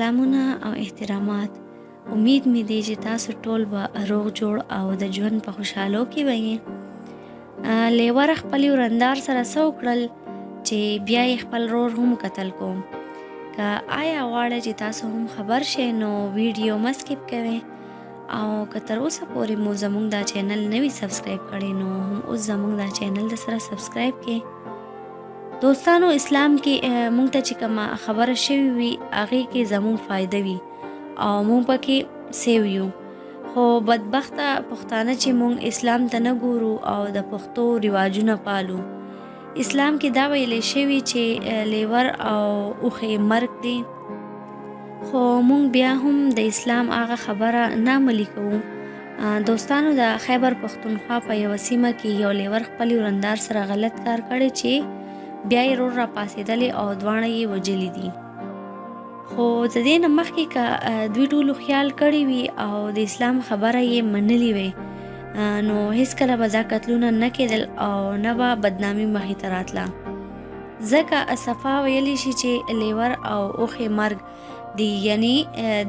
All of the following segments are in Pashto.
سلامونه او احترامات. امید مې دی چې تاسو ټول به روغ جوړ او د ژوند په خوشحالو کې به یې. لیور خپل ورندار سره څه وکړل چې بیا یې خپل رور هم قتل کو؟ که آیا غواړئ چې تاسو هم خبر شئ، نو ویډیو مه سکیپ کوئ، او که تر اوسه پورې مو زموږ دا چینل نه وي سبسکرایب کړی، نو هم اوس زموږ دا چینل د سره سبسکرایب کړئ. دوستانو، اسلام کې مونږ ته چې کومه خبره شوې وي، هغې کې زموږ فایده وي او مونږ پکې سیو یو، خو بدبخته پښتانه چې مونږ اسلام ته نه ګورو او د پښتو رواجونه پالو. اسلام کې دا ویل شوي چې لیور او اوښې مرګ دی، خو مونږ بیا هم د اسلام هغه خبره نه عملي کوو. دوستانو، د خیبر پښتونخوا په یوه سیمه کې یو لیور خپل ورندار سره غلط کار کړی چې بیا یې رور را پاسېدلی او دواړه یې وژلي دي. خو د دې نه مخکې که دوی ټولو خیال کړی وي او د اسلام خبره یې منلې وي، نو هیڅکله به دا قتلونه نه کېدل او نه به بدنامي مخې ته راتله، ځکه صفا ویلی شي چې لیور او اوښې مرګ دی، یعنی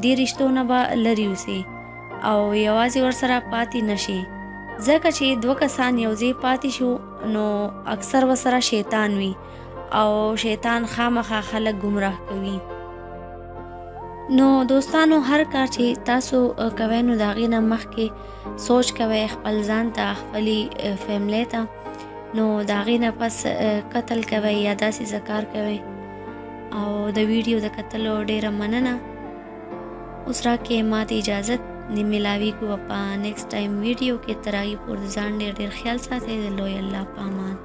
دې رشتو نه به لرې اوسي او یوازې ورسره پاتې نشي، ځکه چې دوه کسان یو ځای پاتې شو نو اکثر ورسره شیطان وي او شیطان خامخا خلک ګمراه کوي. نو دوستانو، هر کار چې تاسو کوئ، نو د هغې نه مخکې سوچ کوئ، خپل ځان ته، خپلې فیملی ته، نو د هغې نه پس قتل کوئ یا داسې څه کار کوئ. او د ویډیو د کتلو ډیره مننه. اوس راکې ماته اجازت دی، ملاویږو په نیکسټ ټایم ویډیو کې. تر هغې پورې ځان ډېر ډېر خیال ساتئ. د لوی الله په امان.